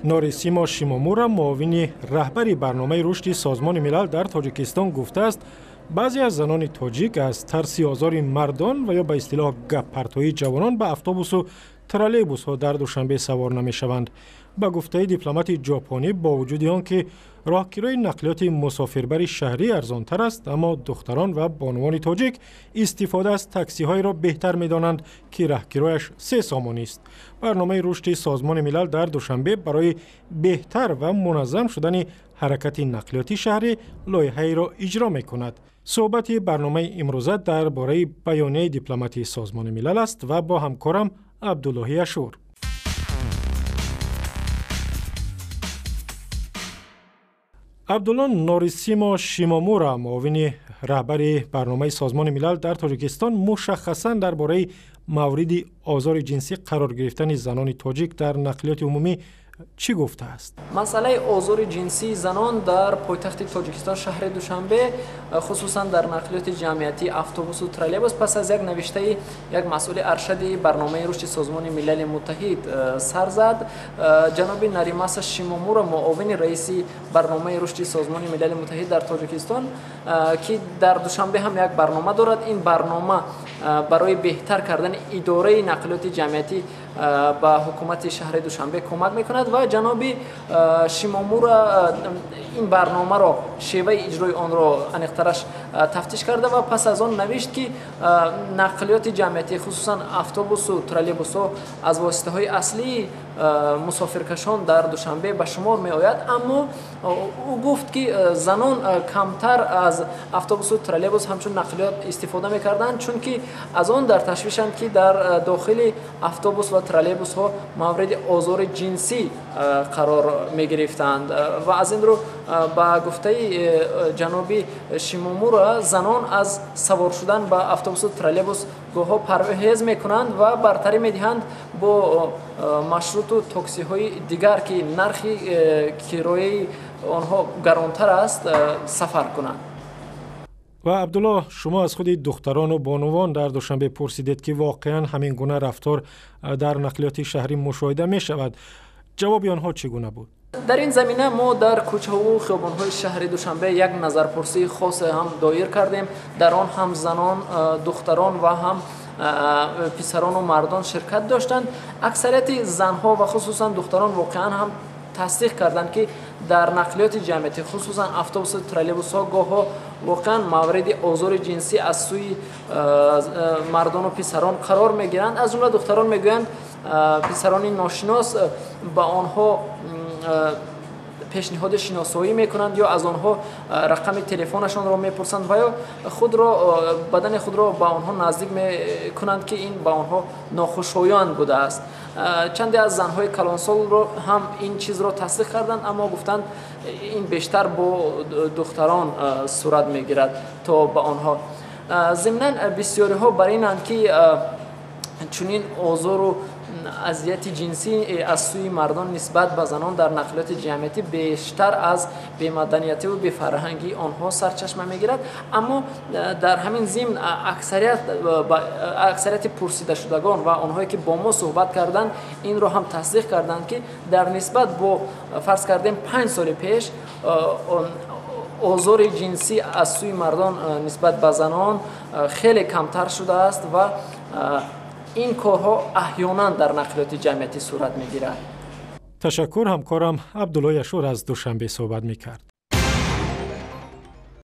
Норисимо Шимомура, муовини раҳбари барномаи рушди Созмони Милал дар Тоҷикистон, гуфтааст, баъзе аз занони тоҷик аз тарси озори мардон ва ё ба истилоҳ гаппартоии ҷавонон ба автобусу троллейбусҳо дар Душанбе савор намешаванд. Ба гуфтаи дипломати ҷопонӣ, бо вуҷуди он ки роҳкирои нақлиёти мусофирбари шаҳрӣ арзонтар аст, аммо духтарон ва бонувони тоҷик истифода аз таксиҳоеро беҳтар медонанд, ки раҳкирояш 3 сомонист. Барномаи рушди Созмони Милал дар Душанбе барои беҳтар ва муназзам шудани ҳаракати нақлиёти шаҳрӣ лоиҳаеро иҷро мекунад. Суҳбати барномаи имрӯза дар бораи баёнияи дипломатии Созмони Милал аст ва бо ҳамкорам Абдуллоҳи Ашур. Абдулло, Норисимо Шимомура, муовини раҳбари барномаи Созмони Милал дар Тоҷикистон, мушаххасан дар бораи мавриди озори ҷинсӣ қарор гирифтани занони тоҷик дар нақлиёти умумӣ чӣ гуфтааст? Масъалаи озори ҷинсии занон дар пойтахти Тоҷикистон, шаҳри Душанбе, хусусан дар нақлиёти ҷамъиятӣ, автобусу троллейбус, пас аз як навиштаи як масъули аршади барномаи рушди Созмони Милали Муттаҳид сар зад. Ҷаноби Наримаса Шимомура, муовини раиси барномаи рушди Созмони Милали Муттаҳид дар Тоҷикистон, ки дар Душанбе ҳам як барнома дорад, ин барнома барои беҳтар кардани идораи нақлиёти ҷамъиятӣ ба ҳукумати шаҳри Душанбе кӯмак мекунад. Ва ҷаноби Шимомура ин барномаро, шеваи иҷрои онро аниқтараш тафтиш карда ва пас аз он навишт, ки нақлиёти ҷамъиятӣ, хусусан автобусу троллейбусҳо, аз воситаҳои аслии мусофиркашон дар Душанбе ба шумор меояд. Аммо ӯ гуфт, ки занон камтар аз автобусу троллейбус ҳамчун нақлиёт истифода мекарданд, чунки аз он дар ташвишанд, ки дар дохили автобус ва троллейбусҳо мавриди озори ҷинсӣ қарор мегирифтанд. Ва аз ин рӯ, ба гуфтаи ҷаноби Шимомура, занон аз савор шудан ба автобусу троллейбус гоҳҳо парҳез мекунанд ва бартарӣ медиҳанд бо маршруту таксиҳои дигар, ки нархи кирояи онҳо гаронтар аст, сафар кунанд. Ва Абдулло, шумо аз худи духтарону бонувон дар Душанбе пурсидед, ки воқеан ҳамин гуна рафтор дар нақлиёти шаҳрӣ мушоҳида мешавад. Ҷавоби онҳо чӣ гуна буд? Дар ин замина мо дар кӯчаҳову хиёбонҳои шаҳри Душанбе як назарпурсии хосе ҳам доир кардем. Дар он ҳам занон, духтарон ва ҳам писарону мардон ширкат доштанд. Аксарияти занҳо ва хусусан духтарон воқеан ҳам тасдиқ карданд, ки дар нақлиёти ҷамъиятӣ, хусусан автобусу троллейбусҳо, гоҳҳо воқеан мавриди озори ҷинсӣ аз сӯи мардону писарон қарор мегиранд. Аз ҷумла духтарон мегӯянд, писарони ношинос ба онҳо пешниҳоди шиносоӣ мекунанд ё аз онҳо рақами телефонашонро мепурсанд ва ё худро, бадани худро ба онҳо наздик мекунанд, ки ин ба онҳо нохушоянд будааст. Чанде аз занҳои калонсолро ҳам ин чизро тасдиқ карданд, аммо гуфтанд, ин бештар бо духтарон сурат мегирад то ба онҳо. Зимнан, бисёриҳо бар инанд, ки чунин озору азияти ҷинсӣ аз сӯи мардон нисбат ба занон дар нақлиёти ҷамъиятӣ бештар аз бемаданиятиву бефарҳангии онҳо сарчашма мегирад. Аммо дар ҳамин зимн аксарияти пурсидашудагон ва онҳое, ки бо мо суҳбат карданд, инро ҳам тасдиқ карданд, ки дар нисбат бо, фарз кардем, 5 соли пеш озори ҷинсӣ аз сӯи мардон нисбат ба занон хеле камтар шудааст ва ин корҳо аҳёнан дар нақлиёти ҷамъиятӣ сурат мегирад. Ташаккур. Ҳамкорам Абдуллои Ашур аз Душанбе суҳбат мекард.